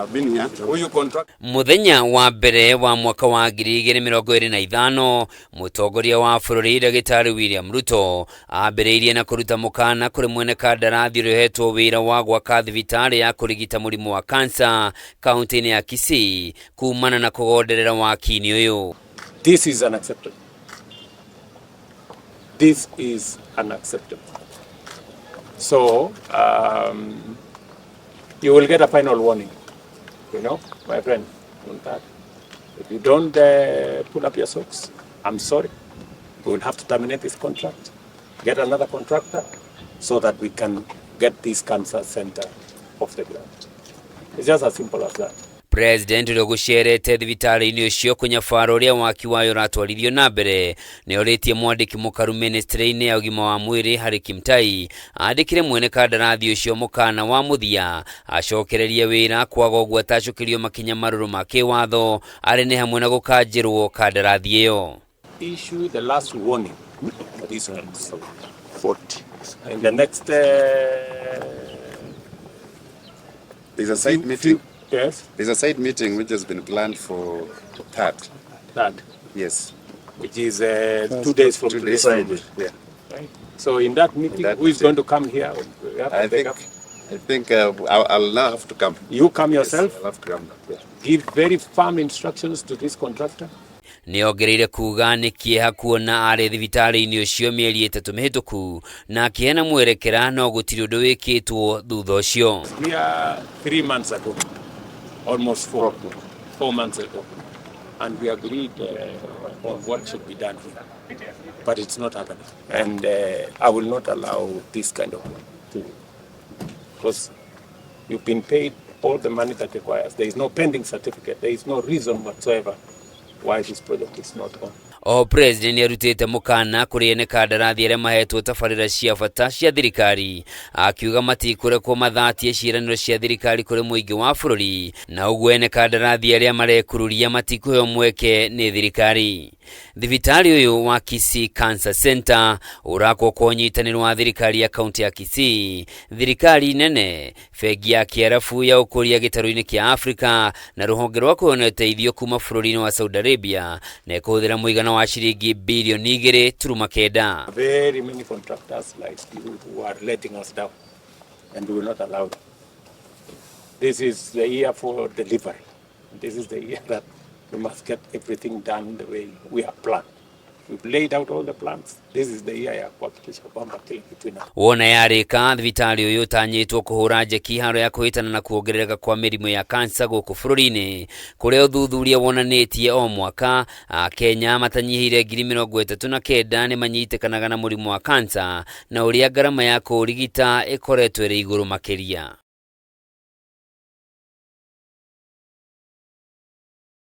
I've been here. Huyu contract Mũthenya wa mbere wa mwaka wa 2025, mũtongoria wa bũrũri Ndagĩtarĩ William Ruto ambĩrĩirie na kũruta mũkana kũrĩ mwene kandarathi ũrĩa ũhetwo wĩra wa gwaka thibitarĩ ya kũrigita mũrimũ wa kansa kaunti-inĩ ya Kisii kumana na kũgonderera waki-inĩ ũyũ. This is unacceptable. This is unacceptable. So you will get a final warning, my friend, on that. If you don't pull up your socks, I'm sorry. We will have to terminate this contract, get another contractor, so that we can get this cancer center off the ground. It's just as simple as that. President ũrĩa ũgũcerete thibitarĩ-inĩ ũcio kũnyabara ũrĩa waki wayo ũratwarithio na mbere nĩ orĩtie mwandĩki mũkaru ministry-inĩ ya ũgima wa mwĩrĩ Harry Kimtai andĩkĩre mwene kandarathi ũcio mũkana wa mũthia acokererie wĩra, kwaga ũguo atacũkĩrio makinya marũrũ ma kĩwatho arĩ nĩ hamwe na gũkanjĩrwo kandarathi ĩyo. Issue the last warning for these ones. 40. In the next There's a site meeting. Yes. There's a site meeting which has been planned for third. That Yes. which is 2 days from 2 today. days from Yeah. Right. So in that meeting, In that who is meeting. going to come here? We have to I take think up. I think I'll now have to come. You come yourself. Yes, I'll have to come. Yeah. Give very firm instructions to this contractor. Nĩ ongereire kuga nĩ kĩeha kuona arĩ thibitarĩ-inĩ ũcio mĩeri 3 mĩhĩtũku na akĩheana mwerekera no gũtirĩ ũndũ wĩkĩtwo thutha ũcio. Here 3 months ago, almost 4 months ago, and we agreed on what should be done here, but it's not happening. And I will not allow this kind of to, because you've been paid all the money that requires. There is no pending certificate. There is no reason whatsoever why this project is not on. O president nĩ arutĩte mũkana kũrĩ ene kandarathi arĩa mahetwo tabarĩra cia bata cia thirikari, akiuga matikũrekwo mathatie ciĩranĩro cia thirikari kũrĩ mũingĩ wa bũrũri, na ũguo ene kandarathi arĩa marekururia matikũheo mweke nĩ thirikari. Thibitarĩ ũyũ wa Kisii Cancer Center ũrakwo kwa ũnyitanĩro wa thirikari ya kaunti ya Kisii, thirikari nene, bengi ya Kĩarabu ya ũkũria gĩtarũ-inĩ kĩa Afrika na rũhonge rwa kũheana ũteithio kuma bũrũri-inĩ wa Saudi Arabia, na ĩkũhũthĩra mũigana wa ciringi birioni 2.9. Very many contractors like you who are letting us down, and we will not allow them. This is the year for delivery. This is the year that we must get everything done the way we have planned. We've laid out all the plans. This is the year ya kuhakikisha kwamba kila kitu ina Wona yarĩka, thibitarĩ ũyũ ũtanyĩtwo kũhũra njeki haro ya kũhĩtana na kuongerereka kwa mĩrimũ ya kansa gũkũ bũrũri-inĩ, kũrĩa ũthuthuria wonanĩtie o mwaka akenya matanyihĩire 39,000 nĩ manyitĩkanaga na mũrimũ wa kansa, na ũrĩa ngarama ya kũũrigita ĩkoretwo ĩrĩ igũrũ makĩria.